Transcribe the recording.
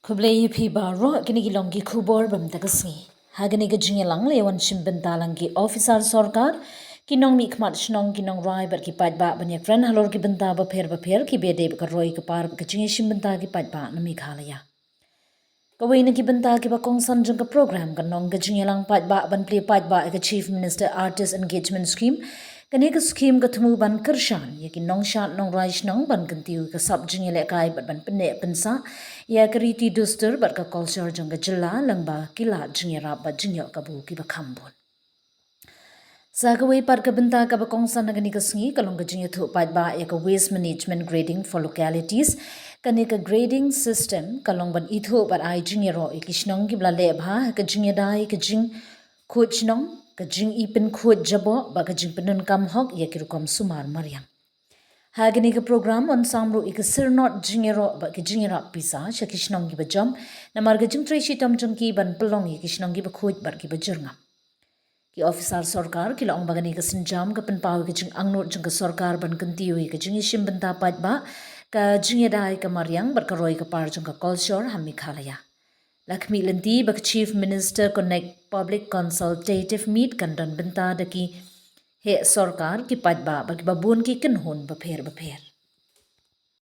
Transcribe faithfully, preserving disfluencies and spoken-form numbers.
Khublei ïa phi baroh, kine ki long ki khubor ba mynta ka sngi. Ha kane ka jingïalang la wan shim bynta lang ki officer sorkar, ki nongmihkhmat shnong, ki nongrai bad ki paidbah ban ïakren halor ki bynta bapher bapher kiba ïadei bad ka roi ka par bad ka jingïashim bynta ki paidbah na Meghalaya. Kawei na ki bynta kiba kongsan jong ka program kan long ka jingïalang paidbah ban plie paidbah ïa ka Chief Minister Artist Engagement Scheme. Kane ka scheme ka thmu ban kyrshan ïa ki nongshad nongrai shnong ban kyntiew ïa ka sap jingïalehkai bad ban pynneh pynsah ïa ka riti dustur bad ka culture jong ka jylla lyngba ki lad jingïarap bad jingïoh kabu kiba kham bun. Sa kawei pat ka bynta kaba kongsan ha kane ka sngi ka long ka jingïathuh paidbah ïa ka waste management grading for localities. Kane ka grading system ka long ban ithuh bad ai jingïaroh ïa ki shnong kiba la leh bha ha ka jingïada ïa ka jingkhuid shnong, ka jingïapynkhuid jaboh bad ka jingpyndonkam hok ïa ki rukom sumar mariang. Ha kane ka program yn sam ruh ïa ka syrnod jingïaroh bad ka jingïarap pisa sha ki shnong kiba jam, namar ka jingtrei shitom jong ki ban pynlong ïa ki shnong kiba khuid bad kiba jyrngam. Ki officer sorkar ki la ong ba kane ka sienjam ka pynpaw ïa ka jingangnud jong ka sorkar ban kyntiew ïa ka jingïashim bynta paidbah, ka jingïada ïa ka mariang bad ka roi ka par jong ka culture ha Meghalaya. La khmih lynti ba ka Chief Minister Connect Public Consultative Meet kan don bynta da ki heh sorkar, ki paidbah bad kiba bun ki kynhun bapher bapher.